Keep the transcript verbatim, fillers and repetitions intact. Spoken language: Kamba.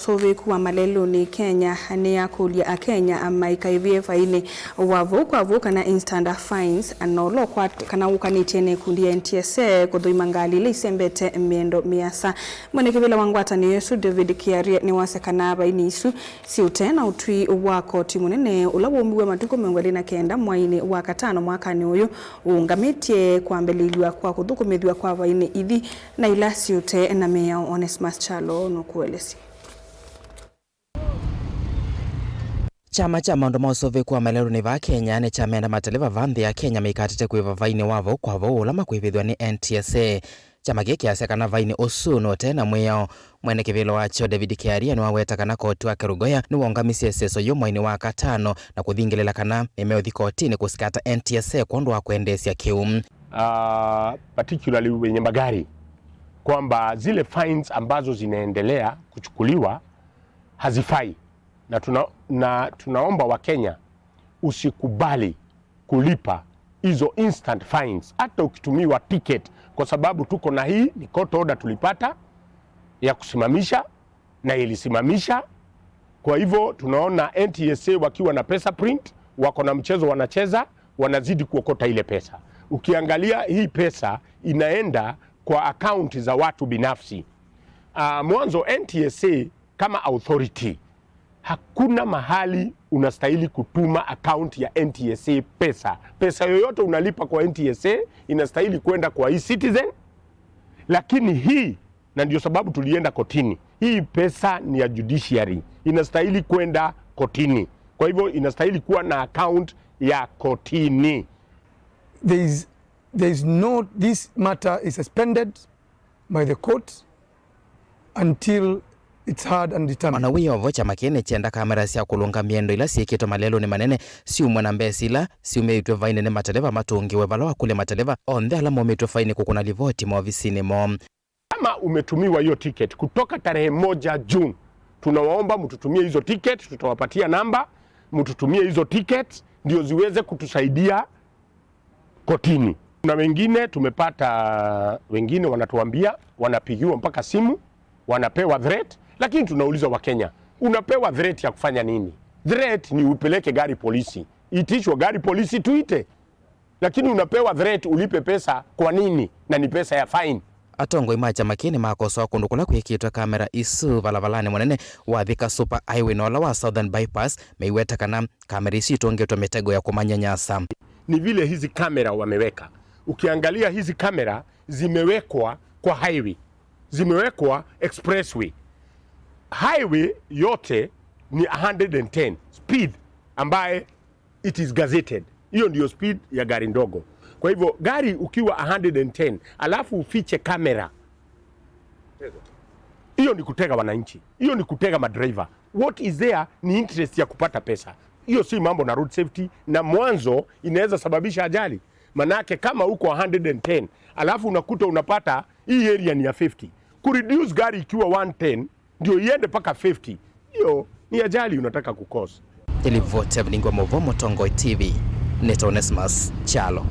Ũsũvĩku wa malelũnĩ Kenya nĩyakũlya Akenya maikaĩvye vainĩ wa vau kwa vau kana instant fines, na ũla ũkwat-, kana ũkanĩtye na ĩkundi ya N T S A kũthũima ngalĩ ila isembete mĩendo mĩasa. Mwene kĩvĩla wa ngwatanĩo ĩsu, David Kiaria, nĩwasya kana vainĩ isu siũte na ũtwi wa koti mũnene ũla waumiw'e matukũ mĩongo ĩlĩ na kenda mwainĩ wa katano mwakanĩ ũyũ ũũngamĩtye kwambĩlĩlw'a kwa kũthũkũmĩthw'a kwa vainĩ ithi na ila siũte na mĩao. Onesmus Kyalo nũkũelesya. Kyama kya maũndũ ma ũsũvĩku wa malelũnĩ vaa Kenya nĩkyameenda mateleva va nthĩ ya Kenya maikatĩte kwĩva vainĩ wa vau kwa vau ũla makwĩvĩthw'a nĩ N T S A. Kyama kĩĩ kĩasya kana vainĩ ũsu nũte na mwĩao. Mwene kĩvĩla wakyo David Kiaria nĩwaweta kana koti wa Kerugoya nĩwaũngamisye ĩseso yĩu mwainĩ wa katano na kũthingĩlĩla kana nĩmeũthi kotinĩ kũsikata N T S A kwondũ wa kwendeesya kĩu. Uh, particularly wenye magari, kwamba zile fines ambazo zinaendelea kuchukuliwa hazifai, na tuna-, na tunaomba Wakenya usikubali kulipa hizo instant fines, hata ukitumiwa ticket, kwa sababu tuko na hii ni court order tulipata ya kusimamisha na ilisimamisha. Kwa hivyo tunaona N T S A wakiwa na pesa print, wako na mchezo wanacheza, wanazidi kuokota ile pesa. Ukiangalia hii pesa inaenda kwa akaunti za watu binafsi. Ah, mwanzo N T S A kama authority, hakuna mahali unastahili kutuma account ya N T S A pesa. Pesa yoyote unalipa kwa N T S A inastahili kwenda kwa e-Citizen, lakini hii, na ndio sababu tulienda kotini, hii pesa ni ya judiciary, inastahili kwenda kotini. Kwa hivyo inastahili kuwa na account ya kotini. There is, there is no, this matter is suspended by the court until it's heard and determined. Ona wĩ o vo, kyama kĩĩ nĩkyenda kamera sya kũlũngamĩa indo ila syĩkĩtwe malelũnĩ manene syumwe na mbesa ila syumĩĩtw'e vainĩ nĩ mateleva matũngĩwe vala wakũlya mateleva onthe ala momĩtw'e vainĩ kũkũna livoti maovisinĩ moo. Kama umetumiwa hiyo ticket kutoka tarehe moja June, tunawaomba mtutumie hizo ticket, tutawapatia namba, mtutumie hizo ticket ndio ziweze kutusaidia kotini. Kuna wengine tumepata, wengine wanatuambia wanapigiwa mpaka simu, wanapewa threat, lakini tunauliza Wakenya, unapewa threat ya kufanya nini? Threat ni upeleke gari polisi, itishwe gari polisi tuite, lakini unapewa threat ulipe pesa kwa nini? Na ni pesa ya fine. Atongoi ma kyama kĩĩ nĩmakosoa kũndũ kũla kwĩkĩtwe kamera isu valavalanĩ mũnene wa Thika Super Highway na ũla wa Southern Bypass, meiweta kana kamera isu itũngĩtwe mĩtego ya kũmanyanyasa. Ni vile hizi kamera wameweka. Ukiangalia hizi kamera zimewekwa kwa highway, zimewekwa expressway. Highway yote ni a hundred and ten speed ambaye it is gazetted. Hiyo ndio speed ya gari ndogo. Kwa hivyo gari ukiwa a hundred and ten alafu ufiche kamera, hiyo ni kutega wananchi, hiyo ni kutega madriver. What is there ni interest ya kupata pesa. Hiyo si mambo na road safety, na mwanzo inaweza sababisha ajali. Manake kama uko a hundred and ten alafu unakuta unapata hii area ni ya fifty, kureduce gari ikiwa one ten ndio iende mpaka fifty, hiyo ni ajali unataka kucause. Nĩ livoti ya Vilingi wa Mauvoo Mũtongoi T V, nĩ Onesmus Kyalo.